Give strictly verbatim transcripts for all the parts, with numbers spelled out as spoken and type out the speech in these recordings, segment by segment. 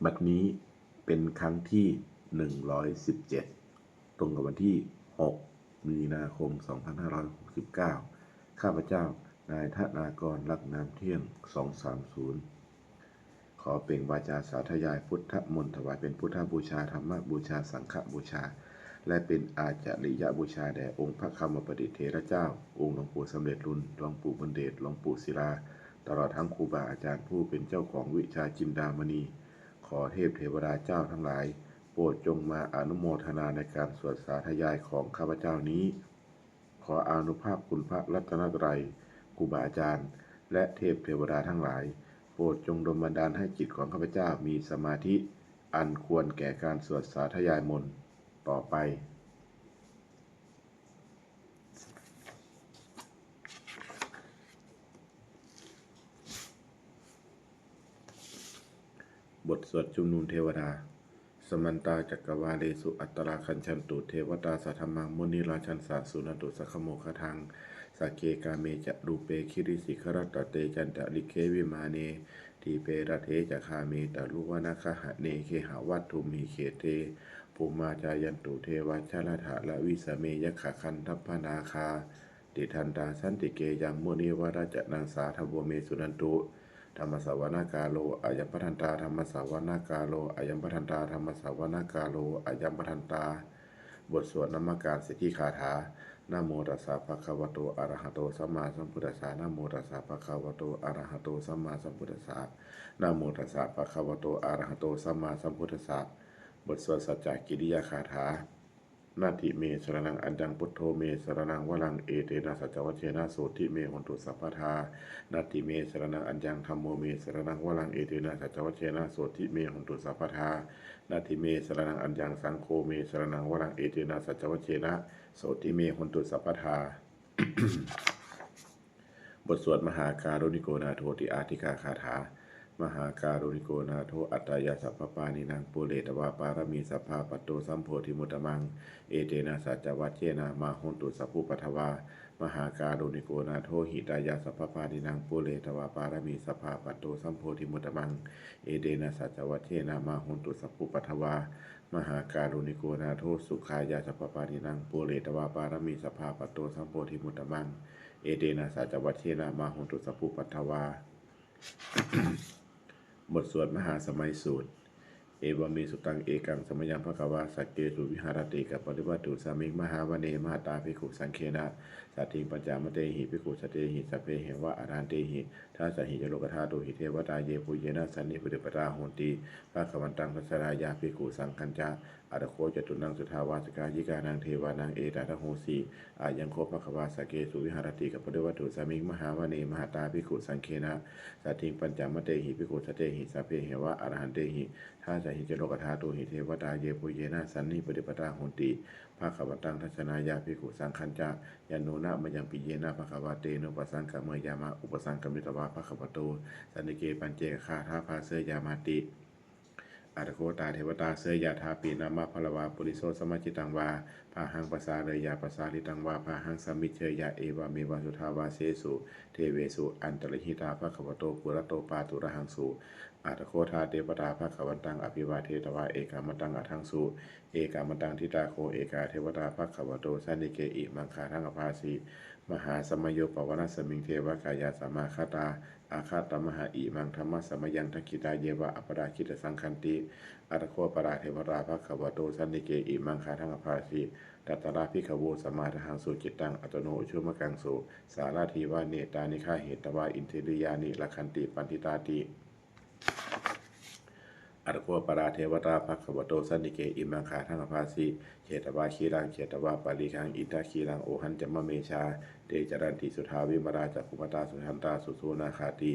บัดนี้เป็นครั้งที่ หนึ่งร้อยสิบเจ็ด ตรงกับวันที่ หก มีนาคม สองพันห้าร้อยหกสิบเก้า ข้าพเจ้า นายธนากร ลักษณ์นามเที่ยง สองสามศูนย์ ขอเปล่งวาจาสาธยายพุทธมนต์ ถวายเป็นพุทธบูชา ธรรมบูชา สังฆบูชา และเป็นอาจริยบูชาแด่องค์พระควัมปติเถระเจ้า องค์หลวงปู่สำเร็จลุน หลวงปู่บุญเดช หลวงปู่ศิลา ตลอดทั้งครูบาอาจารย์ผู้เป็นเจ้าของวิชาจินดามณี ขอเทพเทวดาเจ้าทั้งหลาย โปรดจงมาอนุโมทนาในการสวดสาธยายของข้าพเจ้านี้ ขออานุภาพคุณพระรัตนตรัย ครูบาอาจารย์ และเทพเทวดาทั้งหลาย โปรดจงดลบันดาลให้จิตของข้าพเจ้ามีสมาธิอันควรแก่การสวดสาธยายมนต์ต่อไป บทสวดชุมนุมเทวดา Samantā cakkavāḷesu atrāgacchantu devatā, saddhammaṃ munirājassa suṇantu saggamokkhadaṃ. Sagge kāme ca rūpe girisikharataṭe cantalikkhe vimāne, dīpe raṭṭhe ca gāme taruvanagahane gehavatthumhi khette, bhummā cāyantu devā jalathalavisame yakkhagandhabbanāgā, tiṭṭhantā santike yaṃ munivaravacanaṃ sādhavo me suṇantu. Dhammassavanakālo ayambhadantā. Dhammassavanakālo ayambhadantā. Dhammassavanakālo ayambhadantā. บทสวดนมการสิทธิคาถา Namo tassa bhagavato arahato sammāsambuddhassa. Namo tassa bhagavato arahato sammāsambuddhassa. Namo tassa bhagavato arahato sammāsambuddhassa. บทสวดสัจจกิริยาคาถา Natthi me saraṇaṃ aññaṃ, buddho me saraṇaṃ varaṃ, etena saccavajjena sotthi me hotu sabbadā. Natthi me saraṇaṃ aññaṃ, dhammo me saraṇaṃ varaṃ, etena saccavajjena sotthi me hotu sabbadā. Natthi me saraṇaṃ aññaṃ, saṅgho me saraṇaṃ varaṃ, etena saccavajjena sotthi me hotu sabbadā. บทสวดมหาการุณิโกนาโถติอาทิกาคาถา Mahākāruṇiko nātho atthāya sabbapāṇinaṃ, pūretvā pāramī sabbā patto sambodhimuttamaṃ, etena saccavajjena mā hontu sabbupaddavā. Mahākāruṇiko nātho hitāya sabbapāṇinaṃ, pūretvā pāramī sabbā patto sambodhimuttamaṃ, etena saccavajjena mā hontu sabbupaddavā. Mahākāruṇiko nātho sukhāya sabbapāṇinaṃ, pūretvā pāramī sabbā patto sambodhimuttamaṃ, etena saccavajjena mā hontu sabbupaddavā. บทสวดมหาสมัยสูตร Evaṃ me sutaṃ. Ekaṃ samayaṃ bhagavā sakkesu viharati kapilavatthusmiṃ mahāvane mahatā bhikkhusaṅghena saddhiṃ pañcamattehi bhikkhusatehi sabbeheva arahantehi. Dasahi ca lokadhātūhi devatā yebhuyyena sannipatitā honti bhagavantaṃ dassanāya bhikkhusaṅghañca. Atha kho catunnaṃ suddhāvāsakāyikānaṃ devānaṃ etadahosi: Ayaṃ kho bhagavā sakkesu viharati kapilavatthusmiṃ mahāvane mahatā bhikkhusaṅghena saddhiṃ pañcamattehi bhikkhusatehi sabbeheva arahantehi. Dasahi ca lokadhātūhi devatā yebhuyyena sannipatitā honti bhagavantaṃ dassanāya bhikkhusaṅghañca. Yannūna mayampi yena bhagavā tenupasaṅkameyyāma, upasaṅkamitvā bhagavato santike paccekagāthā bhāseyyāmāti. Atha kho tā devatā seyyathāpi nāma balavā puriso sammiñjitaṃ vā bāhaṃ pasāreyya, pasāritaṃ vā bāhaṃ sammiñjeyya, evameva suddhāvāsesu devesu antarahitā bhagavato purato pāturahaṃsu. Atha kho tā devatā bhagavantaṃ abhivādetvā ekamantaṃ aṭṭhaṃsu. Ekamantaṃ ṭhitā kho ekā devatā bhagavato santike imaṃ gāthaṃ abhāsi: Mahāsamayo pavanasmiṃ, devakāyā samāgatā, āgatamha imaṃ dhammasamayaṃ, dakkhitāyeva aparājitasaṅghanti. Atha kho aparā devatā bhagavato santike imaṃ gāthaṃ abhāsi: Tatra bhikkhavo samādahaṃsu, cittaṃ attano ujukamakaṃsu, sārathīva nettāni gahetvā, indriyāni rakkhanti paṇḍitāti. Atha kho aparā devatā bhagavato santike imaṃ gāthaṃ abhāsi: Chetvā khīlaṃ chetvā palighaṃ, indakhīlaṃ ohaccamanejā, te caranti suddhā vimalā, cakkhumatā sudantā susunāgāti.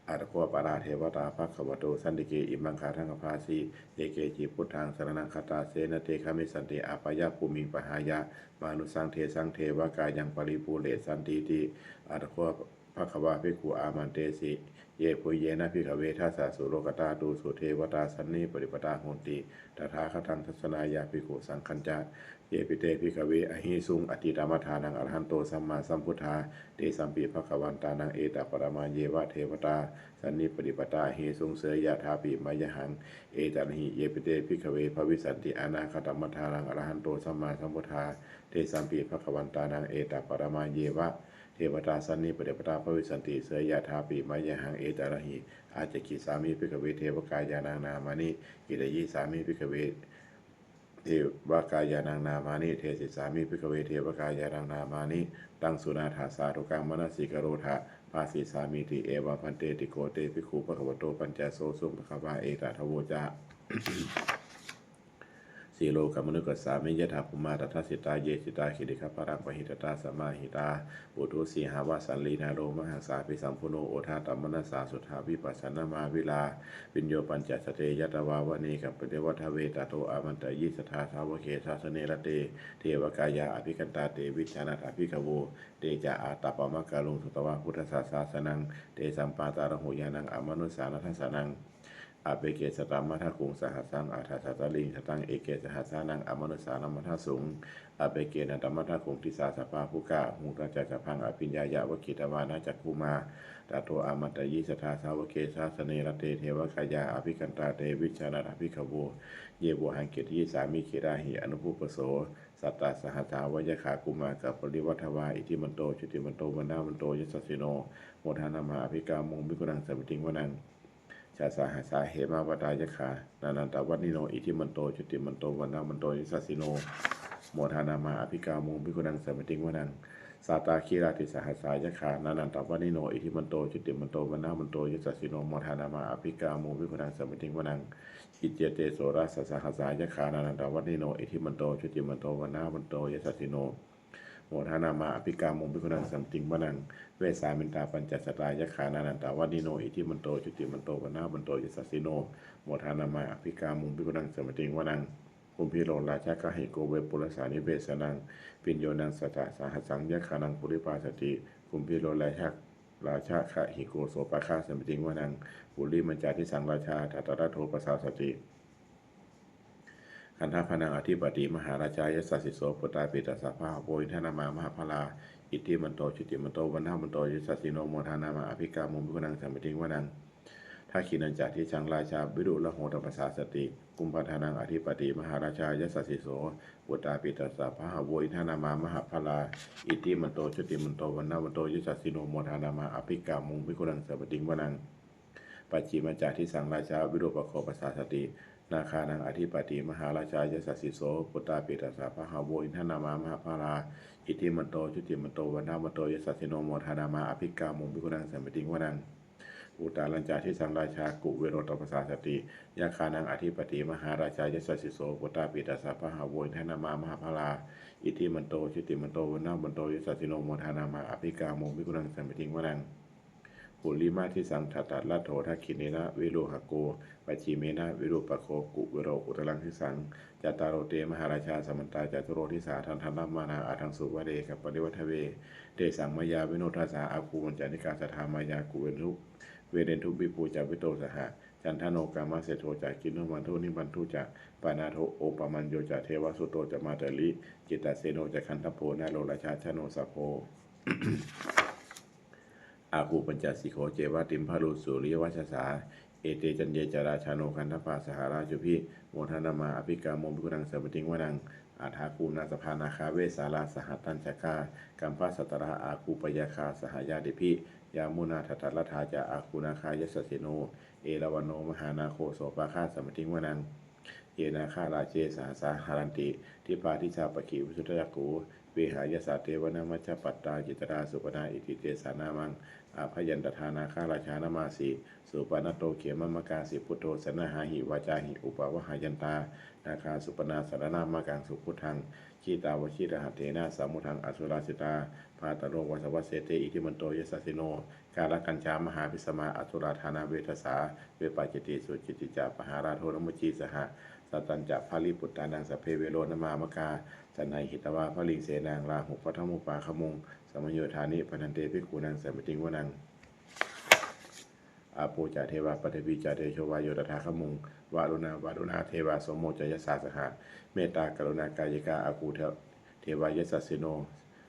Atha kho aparā devatā bhagavato santike imaṃ gāthaṃ abhāsi: Ye keci buddhaṃ saraṇaṃ gatāse, na te gamissanti apāyabhūmiṃ, pahāya mānusaṃ dehaṃ, devakāyaṃ paripūressantīti. Atha kho bhagavā bhikkhū āmantesi. Yebhuyyena bhikkhave dasasu lokadhātūsu devatā sannipatitā honti tathāgataṃ dassanāya bhikkhusaṅghañca. Yepi te bhikkhave ahesuṃ atītamaddhānaṃ arahanto sammāsambuddhā, tesampi bhagavantānaṃ etaparamāyeva devatā sannipatitā ahesuṃ, seyyathāpi mayhaṃ etarahi. Yepi te bhikkhave bhavissanti anāgatamaddhānaṃ arahanto sammāsambuddhā, tesampi bhagavantānaṃ etaparamāyeva devatā sannipatitā bhavissanti, seyyathāpi mayhaṃ etarahi. Ācikkhissāmi bhikkhave devakāyānaṃ nāmāni. Kittayissāmi bhikkhave devakāyānaṃ nāmāni. Desissāmi bhikkhave devakāyānaṃ nāmāni. Taṃ suṇātha sādhukaṃ manasikarotha bhāsissāmīti. Evaṃ bhanteti kho te bhikkhū bhagavato paccassosuṃ. Bhagavā etadavoca: Silokamanukassāmi, yattha bhummā tadassitā; ye sitā girigabbharaṃ, pahitattā samāhitā. Puthū sīhāva sallīnā, lomahaṃsābhisambhuno; odātamanasā suddhā, vippasannamanāvilā. Bhiyyo pañcasate ñatvā, vane kāpilavatthave; tato āmantayi satthā, sāvake sāsane rate. Devakāyā abhikkantā, te vijānātha bhikkhavo. Te ca ātappamakaruṃ, sutvā buddhassa sāsanaṃ; tesampāturahu ñāṇaṃ, amanussāna dassanaṃ. Appeke satamaddakkhuṃ, sahassaṃ atha sattariṃ; sataṃ eke sahassānaṃ, amanussānamaddasuṃ. Appekenantamaddakkhuṃ, disā sabbā phuṭā ahuṃ; tañca sabbaṃ abhiññāya, vavakkhitvāna cakkhumā. Tato āmantayi satthā, sāvake sāsane rate; devakāyā abhikkantā, te vijānātha bhikkhavo. Ye vohaṃ kittayissāmi, girāhi anupubbaso. Sattasahassā va yakkhā, bhummā kāpilavatthavā; iddhimanto jutimanto, vaṇṇavanto yasassino; modamānā abhikkāmuṃ, bhikkhūnaṃ samitiṃ vanaṃ. Chasahassā hemavatā, yakkhā nānattavaṇṇino; iddhimanto jutimanto, vaṇṇavanto yasassino; modamānā abhikkāmuṃ, bhikkhūnaṃ samitiṃ vanaṃ. Sātāgirā tisahassā, yakkhā nānattavaṇṇino; iddhimanto jutimanto, vaṇṇavanto yasassino; modamānā abhikkāmuṃ, bhikkhūnaṃ samitiṃ vanaṃ. Iccete soḷasasahassā, yakkhā nānattavaṇṇino; iddhimanto jutimanto, vaṇṇavanto yasassino; modamānā abhikkāmuṃ, bhikkhūnaṃ samitiṃ vanaṃ. Vessāmittā pañcasatā, yakkhā nānattavaṇṇino; iddhimanto jutimanto, vaṇṇavanto yasassino; modamānā abhikkāmuṃ, bhikkhūnaṃ samitiṃ vanaṃ. Kumbhīro rājagahiko, vepullassa nivesanaṃ; bhiyyo naṃ satasahassaṃ, yakkhānaṃ payirupāsati; kumbhīro rāja- rājagahiko, sopāga samitiṃ vanaṃ. Purimañca disaṃ rājā, dhataraṭṭho pasāsati; gandhabbānaṃ ādhipati, mahārājā yasassi so. Puttāpi tassa bahavo, indanāmā mahabbalā; iddhimanto jutimanto, vaṇṇavanto yasassino; modamānā abhikkāmuṃ, bhikkhūnaṃ samitiṃ vanaṃ. Dakkhiṇañca disaṃ rājā, virūḷho tappasāsati; kumbhaṇḍānaṃ ādhipati, mahārājā yasassi so. Puttāpi tassa bahavo, indanāmā mahabbalā; iddhimanto jutimanto, vaṇṇavanto yasassino; modamānā abhikkāmuṃ, bhikkhūnaṃ samitiṃ vanaṃ. Pacchimañca disaṃ rājā, virūpakkho pasāsati; nāgānaṃ ādhipati, mahārājā yasassi so. Puttāpi tassa bahavo, indanāmā mahabbalā; iddhimanto jutimanto, vaṇṇavanto yasassino; modamānā abhikkāmuṃ, bhikkhūnaṃ samitiṃ vanaṃ. Uttarañca disaṃ rājā, kuvero tappasāsati; yakkhānaṃ ādhipati, mahārājā yasassi so. Puttāpi tassa bahavo, indanāmā mahabbalā; iddhimanto jutimanto, vaṇṇavanto yasassino; modamānā abhikkāmuṃ, bhikkhūnaṃ samitiṃ vanaṃ. Purimadisaṃ dhataraṭṭho, dakkhiṇena virūḷhako; pacchimena virūpakkho, kuvero uttaraṃ disaṃ. Cattāro te mahārājā, samantā caturo disā, daddallamānā aṭṭhaṃsu vane kāpilavatthave. Tesaṃ māyāvino dāsā, āgū vañcanikā saṭhā; māyā kuṭeṇḍu veṭeṇḍu, viṭū ca viṭuṭo saha; candano kāmaseṭṭho ca, kinnughaṇḍu nighaṇḍu ca; panādo opamañño ca, devasūto ca mātali; cittaseno ca gandhabbo, naḷo rājā janosabho. Āgū pañcasikho ceva, timbarū suriyavaccasā; ete caññe ca rājāno, gandhabbā saha rājubhi; modamānā abhikkāmuṃ, bhikkhūnaṃ samitiṃ vanaṃ. Athāgū nābhasā nāgā, vesālā sahatacchakā; kambalassatarā āgū, pāyāgā saha ñātibhi; yāmunā dhataraṭṭhā ca, āgū nāgā yasassino; erāvaṇo mahānāgo, sopāga samitiṃ vanaṃ. Ye nāgarāje sahasā haranti, dibbā dijā pakkhi visuddhacakkhū; vehāyasā te vanamajjhapattā, citrā supaṇṇā iti tesa nāmaṃ. Abhayantadā nāgarājānamāsi, supaṇṇato khemamakāsi; buddho saṇhāhi vācāhi, upavhayantā nāgā supaṇṇā saraṇamakaṃsu buddhaṃ. Jitā vajirahatthena, samuddaṃ asurā sitā; bhātaro vāsavassete, iddhimanto yasassino. Kālakañjā mahābhismā, asurā dānaveghasā; vepacitti sucitti ca, pahārādo namucī saha. Satañca Baliputtānaṃ sabbe Verocanāmakā, sannayhitvā baliṃ senaṃ Rāhubhaddamupāgamuṃ, samayodāni bhaddante bhikkhūnaṃ samitiṃ vanaṃ. Āpo ca devā paṭhavī ca tejo vāyo tadāgamuṃ, Varuṇā Vāruṇā devā Somo ca Yasasā saha, Mettākaruṇākāyikā āgū devā yasassino.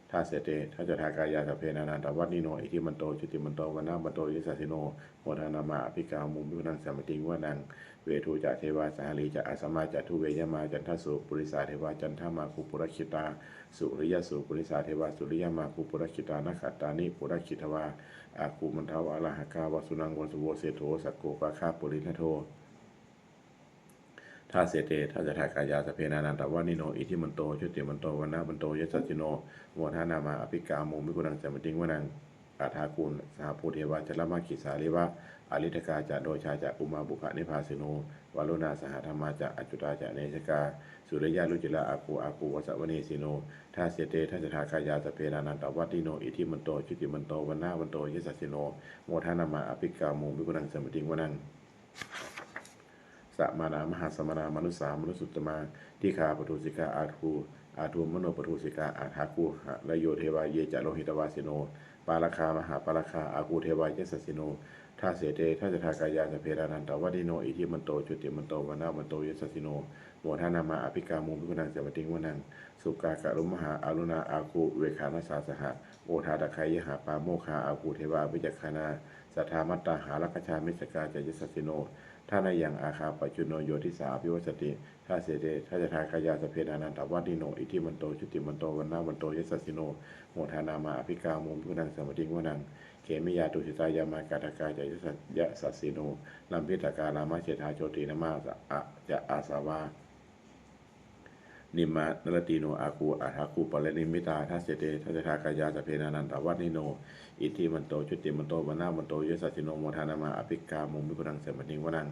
Dasete dasadhā kāyā sabbe nānattavaṇṇino, iddhimanto jutimanto vaṇṇavanto yasassino, modamānā abhikkāmuṃ bhikkhūnaṃ samitiṃ vanaṃ. Veṇḍū ca devā Sahalī ca Asamā ca Duve Yamā, candassūpanisā devā candamāgū purakkhitā, suriyassūpanisā devā suriyamāgū purakkhitā, nakkhattāni purakkhitvā āgū mandavalāhakā, vasūnaṃ vāsavo seṭṭho sakkopāga purindado. Dasete dasadhā kāyā sabbe nānattavaṇṇino, iddhimanto jutimanto vaṇṇavanto yasassino, modamānā abhikkāmuṃ bhikkhūnaṃ samitiṃ vanaṃ. Athāgū sahabhū devā jalamaggisikhāriva, ariṭṭhakā ca rojā ca ummāpupphanibhāsino, varuṇā sahadhammā ca accutā ca anejakā, sūleyyarucirā āgū āgū vāsavanesino. Dasete dasadhā kāyā sabbe nānattavaṇṇino, iddhimanto jutimanto vaṇṇavanto yasassino, modamānā abhikkāmuṃ bhikkhūnaṃ samitiṃ vanaṃ. Samānā mahāsamānā mānusā mānusuttamā, khiḍḍāpadūsikā āgū āgū manopadūsikā, athāgū harayo devā ye ca lohitavāsino, pāragā mahāpāragā āgū devā yasassino. Dasete dasadhā kāyā sabbe nānattavaṇṇino, iddhimanto jutimanto vaṇṇavanto yasassino, modamānā abhikkāmuṃ bhikkhūnaṃ samitiṃ vanaṃ. Sukkā karumhā aruṇā āgū veghanasā saha, odātagayhā pāmokkhā āgū devā vicakkhaṇā, sadāmattā hāragajā missakā ca yasassino. Thanayaṃ āgā pajjunno yo disā abhivassati. Dasete dasadhā kāyā sabbe nānattavaṇṇino, iddhimanto jutimanto vaṇṇavanto yasassino, modamānā abhikkāmuṃ bhikkhūnaṃ samitiṃ vanaṃ. Khemiyā tusitā yāmā kaṭṭhakā ca yasas- yasassino, lambitakā lāmaseṭṭhā jotināmā ca āsavā, nimmānaratino āgū athāgū paranimmitā. Dasete dasadhā kāyā sabbe nānattavaṇṇino, iddhimanto jutimanto vaṇṇavanto yasassino, modamānā abhikkāmuṃ bhikkhūnaṃ samitiṃ vanaṃ.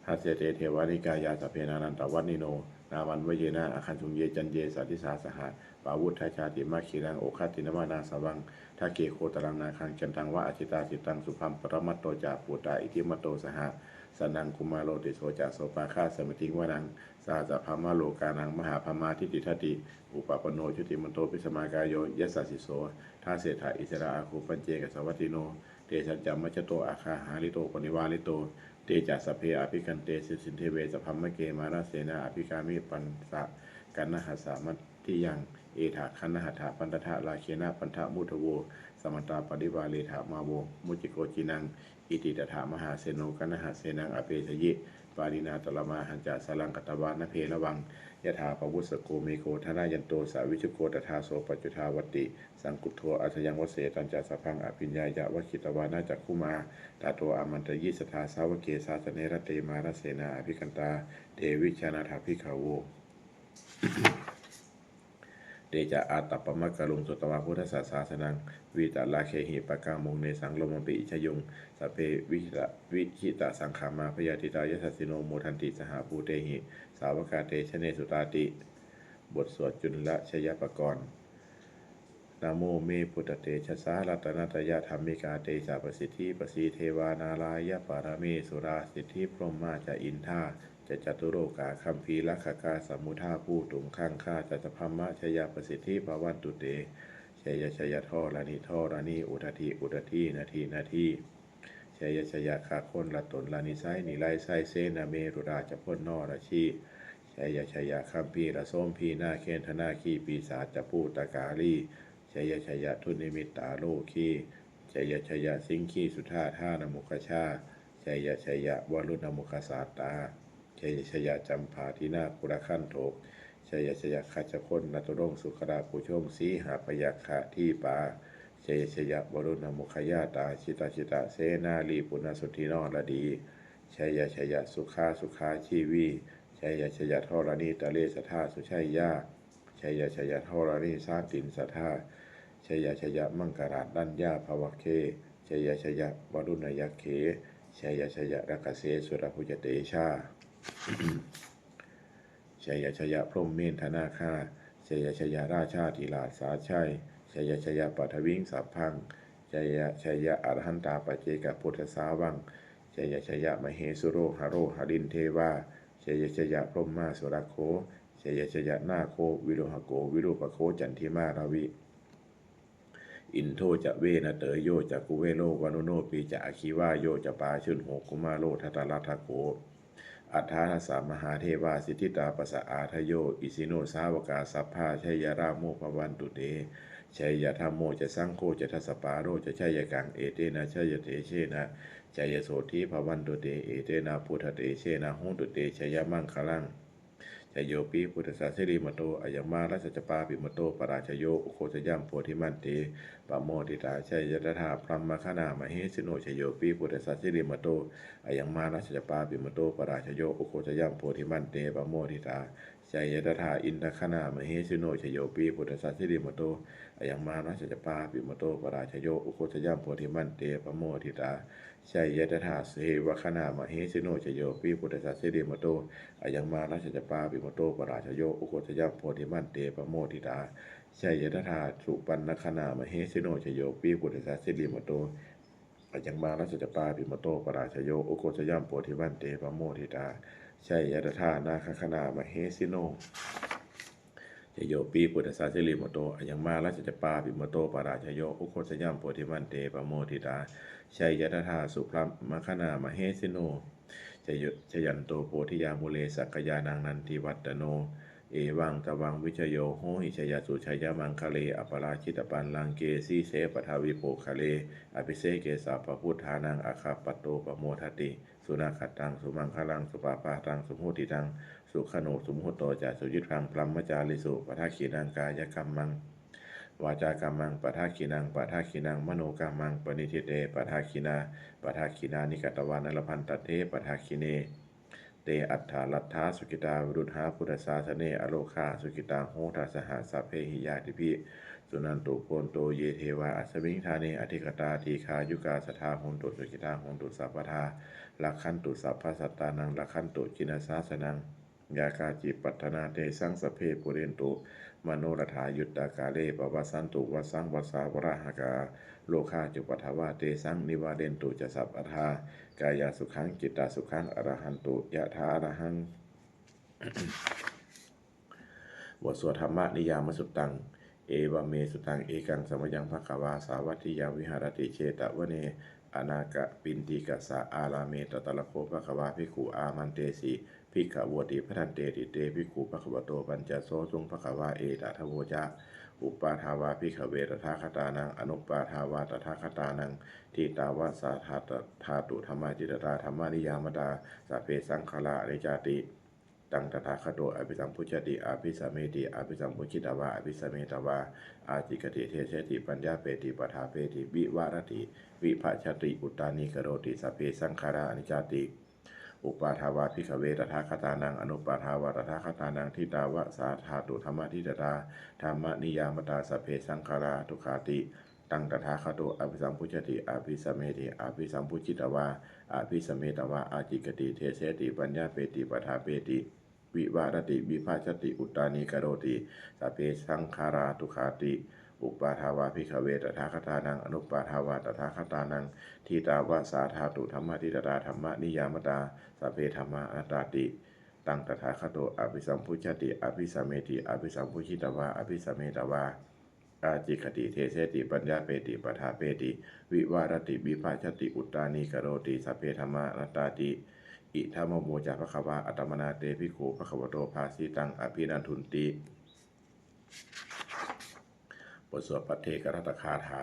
Dasete devanikāyā sabbe nānattavaṇṇino, nāmanvayena āgañchuṃ ye caññe sadisā saha, pavutthajātimakkhilaṃ oghatiṇṇamanāsavaṃ, dakkhemoghataraṃ nāgaṃ candaṃva asitātitaṃ, suddhaṃ paramatto ca puttā iddhimato saha, sanaṅkumāro tisso ca sopāga samitiṃ vanaṃ. Sahassabrahmalokānaṃ mahābrahmābhitiṭṭhati, upapanno jutimanto bhismākāyo yasassi so. Dasettha issarā āgū paccekavasavattino, tesañca majjhato āgā hārito parivārito, te ca sabbe abhikkante sinde deve sabrahmake, mārasenā abhikkāmi passa kaṇhassa mandiyaṃ, etha gaṇhatha bandhatha rāgena bandhamatthu vo, samantā parivāretha mā vo muñcittha koci naṃ. Iti tattha mahāseno kaṇhasenaṃ apesayi, pāṇinā talamāhacca saraṃ katvāna bheravaṃ, yathā pāvussako megho thanayanto savijjuko, tadā so paccudāvatti saṅkuddho asayaṃvase, tañca sabbaṃ abhiññāya vavakkhitvāna cakkhumā, tato āmantayi satthā sāvake sāsane rate, mārasenā abhikkantā te vijānātha bhikkhavo. Te ca ātappamakaruṃ sutvā buddhassa sāsanaṃ, vītarāgehi pakkāmuṃ nesaṃ lomampi iñjayuṃ, sabbe vijita- vijitasaṅgāmā bhayātītā yasassino, modanti saha bhūtehi sāvakā te janesutāti. บทสวดจุลชัยปกรณ์ Namo me buddhatejasā ratanattayadhammikā, tejapasiddhi pasīdevā nārāyaparamesurā, siddhibrahmā ca indā ca catulokā gambhīrakkhakā, samuddā bhūtuṃ gaṅgā ca sabrahmajayapasiddhi bhavantu te. Jaya jaya dharaṇi dharaṇī udadhi udadhī nadi nadī, jaya jaya gaganalatanalanisai nirayasai senamerurājabala narajī, jaya jaya gambhīrasombhī nāgendanāgī pisācabhūtakālī, jaya jaya dunnimittarogī, jaya jaya siṅgīsudādānamukhajā, jaya jaya varuṇamukhasātrā, jaya jaya campādināgulagantho, jaya jaya gajjagaṇaturaṅga sukarabhujaṅga sīhabyagghadīpā, jaya jaya varuṇamukhayātrā jita jita senārī puna suddhi naradī, jaya jaya sukhā sukhā jīvī, jaya jaya dharaṇītale sadā sujayā, jaya jaya dharaṇī santin sadā, jaya jaya maṅkarājaraññābhavagge, jaya jaya varuṇayakkhe, jaya jaya rakkhase surabhujatejā, jaya jaya brahmendanadā, jaya jaya rājādhirājasājjai, jaya jaya paṭhaviṃ sabbaṃ, jaya jaya arahantā paccekabuddhasāvaṃ, jaya jaya mahesuro haro harindevā, jaya jaya brahmā surakkho, jaya jaya nāgo viruḷhako virūpakkho candimā ravi, indo ca venateyyo ca kuvero varuṇopi ca aggi vāyo ca pājuṇho kumāro dhataraṭṭhako, aṭṭhārasa mahādevā siddhitātā pasāsayādayo isino sāvakā sabbā jaya rāmo bhavantu te, jaya dhammo ca saṅgho ca dasapālo ca jayakaṃ, etena jayatejena jayasotthī bhavantu te, etena buddhatejena hotu te jayamaṅgalaṃ. Jayopi buddhassa sirīmato ayaṃ mārassa ca pāpimato parājayo ugghosayuṃ bodhimaṇḍe pamoditā, jaya tadā brahmagaṇā mahesino. Jayopi buddhassa sirīmato ayaṃ mārassa ca pāpimato parājayo ugghosayuṃ bodhimaṇḍe pamoditā, jaya tadā indagaṇā mahesino. Jayopi buddhassa sirīmato ayaṃ mārassa ca pāpimato parājayo ugghosayuṃ bodhimaṇḍe pamoditā, jaya tadā devagaṇā mahesino. Jayopi buddhassa sirīmato ayaṃ mārassa ca pāpimato parājayo ugghosayuṃ bodhimaṇḍe pamoditā, jaya tadā supaṇṇagaṇā mahesino. Jayopi buddhassa sirīmato ayaṃ mārassa ca pāpimato parājayo ugghosayuṃ bodhimaṇḍe pamoditā, jaya tadā nāgagaṇā mahesino. Jayopi buddhassa sirīmato ayaṃ mārassa ca pāpimato parājayo ugghosayuṃ bodhimaṇḍe pamoditā, jaya tadā subrahmagaṇā mahesino. Jayo- jayanto bodhiyā mūle sakyānaṃ nandivaḍḍhano, evaṃ tvaṃ vijayo hohi jayassu jayamaṅgale, aparājitapallaṅke sīse paṭhavipokkhare, abhiseke sabbabuddhānaṃ aggappatto pamodati. Sunakkhattaṃ sumaṅgalaṃ supabhātaṃ suhuṭṭhitaṃ, sukhaṇo sumuhutto ca suyiṭṭhaṃ brahmacārisu, padakkhiṇaṃ kāyakammaṃ vācākammaṃ padakkhiṇaṃ, padakkhiṇaṃ manokammaṃ paṇidhī te padakkhiṇā, padakkhiṇāni katvāna labhantatthe padakkhiṇe. Te atthaladdhā sukhitā viruḷhā buddhasāsane, arogā sukhitā hotha saha sabbehi ñātibhi. Suṇantu bhonto ye devā asmiṃ ṭhāne adhigatā, dīghāyukā sadā hontu sukhitā hontu sabbadā, rakkhantu sabbasattānaṃ rakkhantu jinasāsanaṃ. Yā kāci patthanā tesaṃ sabbe pūrentu manorathā, yuttakāle pavassantu vassaṃ vassā valāhakā, rogā cupaddavā tesaṃ nivārentu ca sabbadā. Kāyasukhaṃ cittasukhaṃ arahantu yathārahaṃ. บทสวด Dhammaniyāmasuttaṃ. Evaṃ me sutaṃ. Ekaṃ samayaṃ bhagavā sāvatthiyaṃ viharati jetavane anāthapiṇḍikassa ārāme. Tatra kho bhagavā bhikkhū āmantesi bhikkhavoti. Bhadanteti te bhikkhū bhagavato paccassosuṃ. Bhagavā etadavoca. Uppādā vā bhikkhave tathāgatānaṃ anuppādā vā tathāgatānaṃ, ṭhitāva sā dhātu dhammaṭṭhitatā dhammaniyāmatā sabbe saṅkhārā aniccāti. Taṃ tathāgato abhisambujjhati abhisameti. Abhisambujjhitvā abhisametvā ācikkhati deseti paññapeti paṭṭhapeti vivarati vibhajati uttānīkaroti sabbe saṅkhārā aniccāti. Uppādā vā bhikkhave tathāgatānaṃ anuppādā vā tathāgatānaṃ, ṭhitāva sā dhātu dhammaṭṭhitatā dhammaniyāmatā sabbe saṅkhārā dukkhāti. Taṃ tathāgato abhisambujjhati abhisameti. Abhisambujjhitvā abhisametvā ācikkhati deseti paññapeti paṭṭhapeti vivarati vibhajati uttānīkaroti sabbe saṅkhārā dukkhāti. Uppādā vā bhikkhave tathāgatānaṃ anuppādā vā tathāgatānaṃ, ṭhitāva sā dhātu dhammaṭṭhitatā dhammaniyāmatā sabbe dhammā anattāti. Taṃ tathāgato abhisambujjhati abhisameti. Abhisambujjhitvā abhisametvā ācikkhati deseti paññapeti paṭṭhapeti vivarati vibhajati uttānīkaroti sabbe dhammā anattāti. Idamavoca bhagavā. Attamanā te bhikkhū bhagavato bhāsitaṃ abhinandunti. บทสวดภัทเทกรัตตคาถา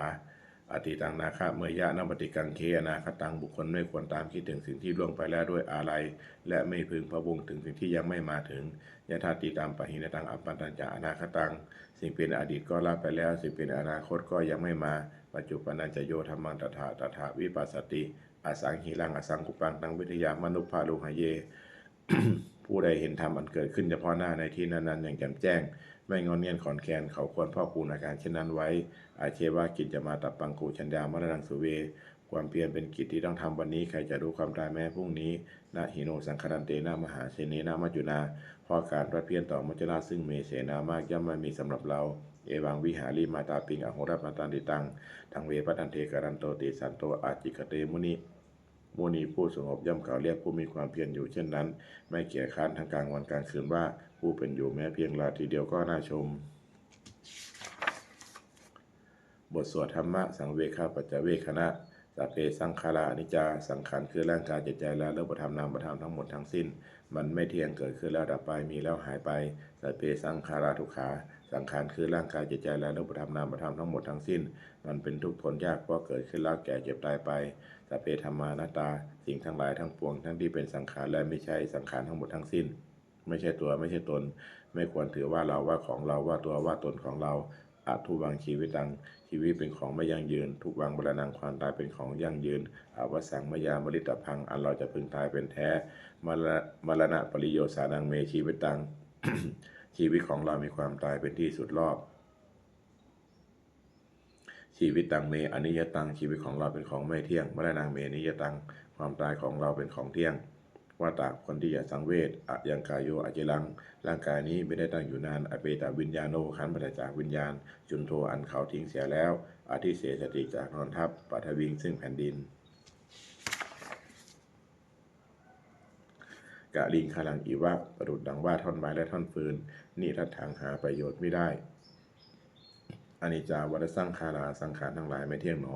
Atītaṃ nāgameyya nappaṭikaṅkhe anāgataṃ. บุคคลไม่ควรตามคิดถึงสิ่งที่ล่วงไปแล้วด้วยอาลัย และไม่พึงพะวงถึงสิ่งที่ยังไม่มาถึง Yadatītaṃ pahīnantaṃ appattañca anāgataṃ. สิ่งเป็นอดีตก็ละไปแล้ว สิ่งเป็นอนาคตก็ยังไม่มา Paccuppannañca yo dhammaṃ tattha tattha vipassati, asaṃhīraṃ asaṅkuppaṃ taṃ viddhā manubrūhaye. ผู้ใดเห็นธรรมอันเกิดขึ้นเฉพาะหน้าในที่นั้นๆ อย่างแจ่มแจ้ง ไม่ง่อนแง่นคลอนแคลน เขาควรพอกพูนอาการเช่นนั้นไว้ Ajjeva kiccamātappaṃ ko jaññā maraṇaṃ suve. ความเพียรเป็นกิจที่ต้องทำวันนี้ ใครจะรู้ความตายแม้พรุ่งนี้ Na hi no saṅgarantena mahāsenena maccunā. เพราะการผัดเพี้ยนต่อมัจจุราชซึ่งมีเสนามาก ย่อมไม่มีสำหรับเรา Evaṃvihārimātāpiṃ ahorattamatanditaṃ, taṃ ve bhaddante kālantoti santo ācikkhate muni. มุนีผู้สงบย่อมกล่าวเรียกผู้มีความเพียรอยู่เช่นนั้น ไม่เกียจคร้านทั้งกลางวันกลางคืนว่า ผู้เป็นอยู่แม้เพียงราตรีเดียวก็น่าชม บทสวดธรรมสังเวคปัจจเวกขณะ Sabbe saṅkhārā aniccā สังขารคือร่างกายจิตใจและรูปธรรมนามธรรมทั้งหมดทั้งสิ้น มันไม่เที่ยง เกิดขึ้นแล้วดับไป มีแล้วหายไป Sabbe saṅkhārā dukkhā สังขารคือร่างกายจิตใจและรูปธรรมนามธรรมทั้งหมดทั้งสิ้น มันเป็นทุกข์ทนยาก เพราะเกิดขึ้นแล้วแก่เจ็บตายไป Sabbe dhammā anattā สิ่งทั้งหลายทั้งปวงทั้งที่เป็นสังขารและไม่ใช่สังขารทั้งหมดทั้งสิ้น ไม่ใช่ตัวไม่ใช่ตน ไม่ควรถือว่าเราว่าของเราว่าตัวว่าตนของเรา Adhuvaṃ jīvitaṃ ชีวิตเป็นของไม่ยั่งยืน Dhuvaṃ maraṇaṃ ความตายเป็นของยั่งยืน Avassaṃ mayā maritabbaṃ อันเราจะพึงตายเป็นแท้ Mara- Maraṇapariyosānaṃ me jīvitaṃ ชีวิตของเรามีความตายเป็นที่สุดรอบ Jīvitaṃ me aniyataṃ ชีวิตของเราเป็นของไม่เที่ยง Maraṇaṃ me niyataṃ ความตายของเราเป็นของเที่ยง Vata ควรที่จะสังเวช Ayaṃ kāyo aciraṃ ร่างกายนี้ไม่ได้ตั้งอยู่นาน Apetaviññāṇo ครั้นปราศจากวิญญาณ Chuḍḍho อันเขาทิ้งเสียแล้ว Adhisessati จักนอนทับ Paṭhaviṃ ซึ่งแผ่นดิน Kaliṅgaraṃ iva ประดุจดังว่าท่อนไม้และท่อนฟืน Niratthaṃ หาประโยชน์ไม่ได้ Aniccā vata saṅkhārā สังขารทั้งหลายไม่เที่ยงหนอ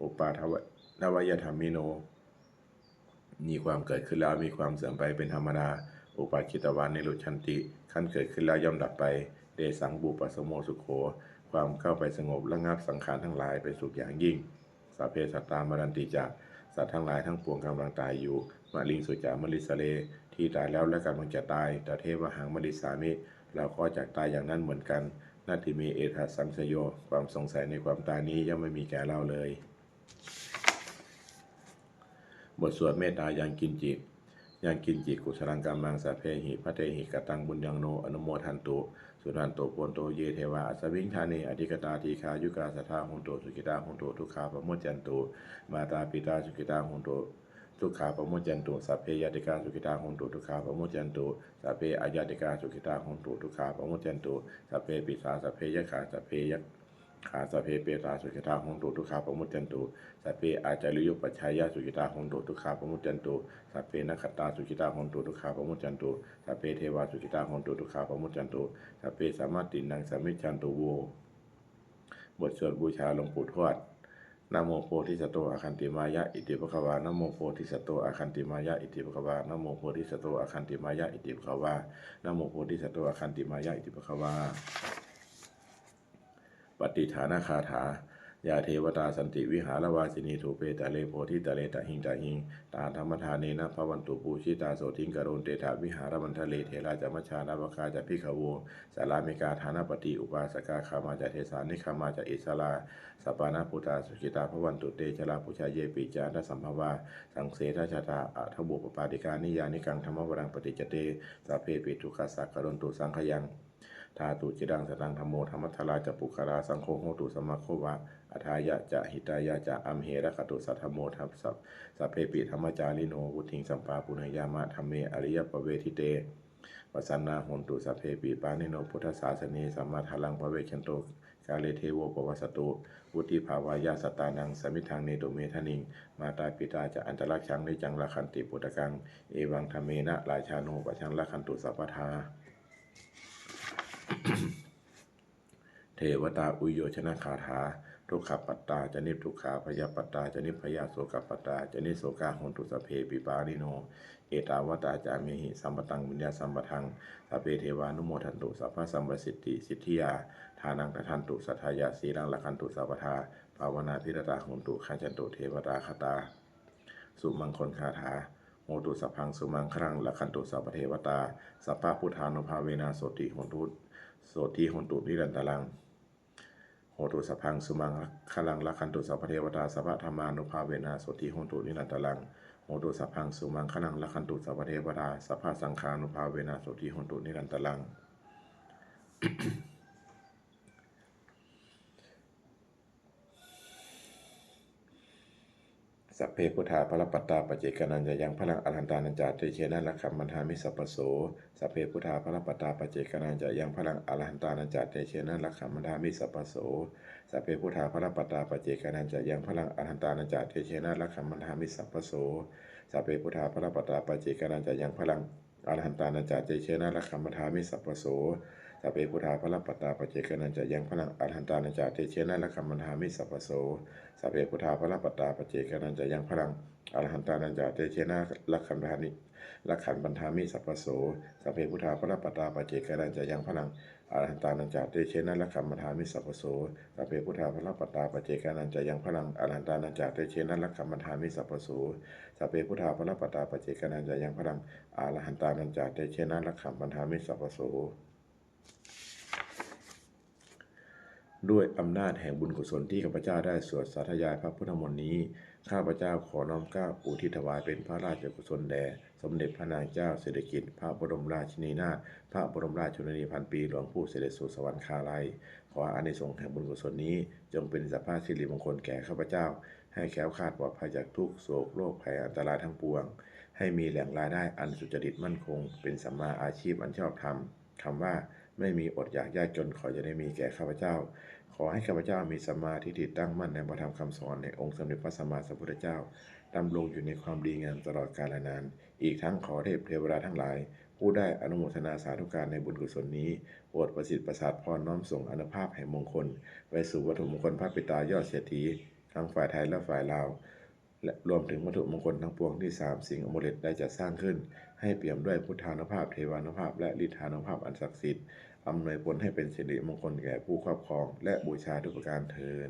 Uppādavayadhammino มีความเกิดขึ้นแล้วมีความเสื่อมไปเป็นธรรมดา Uppajjitvā nirujjhanti ครั้นเกิดขึ้นแล้วย่อมดับไป Tesaṃ vūpasamo sukho ความเข้าไปสงบระงับสังขารทั้งหลายเป็นสุขอย่างยิ่ง Sabbe sattā maranti ca สัตว์ทั้งหลายทั้งปวงกำลังตายอยู่ Mariṃsu ca marissare ที่ตายแล้วและกำลังจะตาย Tathevāhaṃ marissāmi เราก็จักตายอย่างนั้นเหมือนกัน Natthi me ettha saṃsayo ความสงสัยในความตายนี้ย่อมไม่มีแก่เราเลย บทสวดเมตตายังกินจิ Yaṃ kiñci kusalaṃ kammaṃ sabbehi katehi kataṃ puññaṃ no anumodantu suṇantu bhonto ye devā asmiṃ ṭhāne adhigatā dīghāyukā sadā hontu sukhitā hontu dukkhā pamuccantu. Mātā pitā sukhitā hontu dukkhā pamuccantu. Sabbe ñātikā sukhitā hontu dukkhā pamuccantu. Sabbe aññātikā sukhitā hontu dukkhā pamuccantu. Sabbe pisā sabbe yakkhā sabbe yak khā sabbe petā sukhitā hontu dukkhā pamuccantu. Sabbe ācariyupajjhāyā sukhitā hontu dukkhā pamuccantu. Sabbe nakkhattā sukhitā hontu dukkhā pamuccantu. Sabbe devā sukhitā hontu dukkhā pamuccantu. Sabbe sampattīnaṃ samijjhantu vo. บทสวดบูชาหลวงปู่ทวด Namo bodhisatto āgantimāya iti bhagavā. Namo bodhisatto āgantimāya iti bhagavā. Namo bodhisatto āgantimāya iti bhagavā. Namo bodhisatto āgantimāya iti bhagavā. Pattidānagāthā. Yā devatā santi vihāravāsinī thūpe ghare bodhighare tahiṃ tahiṃ, tā dhammadānena bhavantu pūjitā sotthiṃ karontedha vihāramaṇḍale. Therā ca majjhā navakā ca bhikkhavo, sārāmikā dānapatī upāsakā, gāmā ca desā nigamā ca issarā, sappāṇabhūtā sukhitā bhavantu te. Jalābujā yepi ca aṇḍasambhavā, saṃsedajātā athavopapātikā, niyyānikaṃ dhammavaraṃ paṭicca te, sabbepi dukkhassa karontu saṅkhayaṃ. Ṭhātu ciraṃ sataṃ dhammo, dhammaddharā ca puggalā, saṅgho hotu samaggo va, atthāya ca hitāya ca. Amhe rakkhatu saddhammo, dham- sab- sabbepi dhammacārino, vuḍḍhiṃ sampāpuṇeyyāma, dhamme ariyappavedite. Pasannā hontu sabbepi, pāṇino buddhasāsane, sammā dhāraṃ pavecchanto, kāle devo pavassatu, vuḍḍhibhāvāya sattānaṃ, samiddhaṃ netu medaniṃ. Mātā pitā ca atrajaṃ, niccaṃ rakkhanti puttakaṃ, evaṃ dhammena rājāno, pajaṃ rakkhantu sabbadā. Devatāuyyojanagāthā. Dukkhappattā ca niddukkhā, bhayappattā ca nibbhayā, sokappattā ca nissokā, hontu sabbepi pāṇino. Ettāvatā ca amhehi, sambhataṃ puññasampadaṃ, sabbe devānumodantu, sabbasampattisiddhiyā. Dānaṃ dadantu saddhāya, sīlaṃ rakkhantu sabbadā, bhāvanābhiratā hontu, gacchantu devatāgatā. Sumaṅgalagāthā. Hotu sabbaṃ sumaṅgalaṃ, rakkhantu sabbadevatā, sabbabuddhānubhāvena, sotthī hontu, sotthī hontu nirantaraṃ. Hotu sabbaṃ sumaṅgalaṃ, rakkhantu sabbadevatā, sabbadhammānubhāvena, sotthī hontu nirantaraṃ. Hotu sabbaṃ sumaṅgalaṃ, rakkhantu sabbadevatā, sabbasaṅghānubhāvena, sotthī hontu nirantaraṃ. Sabbe buddhā balappattā paccekānañca yaṃ balaṃ arahantānañca tejena rakkhaṃ bandhāmi sabbaso. Sabbe buddhā balappattā paccekānañca yaṃ balaṃ arahantānañca tejena rakkhaṃ bandhāmi sabbaso. Sabbe buddhā balappattā paccekānañca yaṃ balaṃ arahantānañca tejena rakkhaṃ bandhāmi sabbaso. Sabbe buddhā balappattā paccekānañca yaṃ balaṃ arahantānañca tejena rakkhaṃ bandhāmi sabbaso. Sabbe buddhā balappattā paccekānañca yaṃ balaṃ arahantānañca tejena rakkhaṃ bandhāmi sabbaso. Sabbe buddhā balappattā paccekānañca yaṃ balaṃ arahantānañca tejena rakkhaṃ bandhāmi rakkhaṃ bandhāmi sabbaso. Sabbe buddhā balappattā paccekānañca yaṃ balaṃ arahantānañca tejena rakkhaṃ bandhāmi sabbaso. Sabbe buddhā balappattā paccekānañca yaṃ balaṃ arahantānañca tejena rakkhaṃ bandhāmi sabbaso. Sabbe buddhā balappattā paccekānañca yaṃ balaṃ arahantānañca tejena rakkhaṃ bandhāmi sabbaso. ด้วยอำนาจแห่งบุญกุศลที่ข้าพเจ้าได้สวดสาธยายพระพุทธมนต์นี้ ข้าพเจ้าขอน้อมเกล้าอุทิศถวายเป็นพระราชกุศลแด่สมเด็จพระนางเจ้าสิริกิติ์ พระบรมราชินีนาถ พระบรมราชชนนีพันปีหลวงผู้เสด็จสู่สวรรคาลัย ขออานิสงส์แห่งบุญกุศลนี้ จงเป็นสัพพะสิริมงคลแก่ข้าพเจ้า ให้แคล้วคลาดปลอดภัยจากทุกข์โศกโรคภัยอันตรายทั้งปวง ให้มีแหล่งรายได้อันสุจริตมั่นคง เป็นสัมมาอาชีพอันชอบธรรม คำว่าไม่มีอดอยากยากจนขออย่าได้มีแก่ข้าพเจ้า ขอให้ข้าพเจ้ามีสัมมาทิฏฐิตั้งมั่นในพระธรรมคำสอนในองค์สมเด็จพระสัมมาสัมพุทธเจ้า ดำรงอยู่ในความดีงามตลอดกาลนาน อีกทั้งขอเทพเทวดาทั้งหลาย ผู้ได้อนุโมทนาสาธุการในบุญกุศลนี้ โปรดประสิทธิ์ประสาทพรน้อมส่งอานุภาพแห่งมงคล ไปสู่วัตถุมงคลพระปิดตายอดเศรษฐี ทั้งฝ่ายไทยและฝ่ายลาว และรวมถึงวัตถุมงคลทั้งปวงที่สามสิงห์อมฤตได้จัดสร้างขึ้น ให้เปี่ยมด้วยพุทธานุภาพ เทวานุภาพ และฤทธานุภาพอันศักดิ์สิทธิ์ อำนวยผลให้เป็นสิริมงคลแก่ผู้ครอบครอง และบูชาทุกประการเทอญ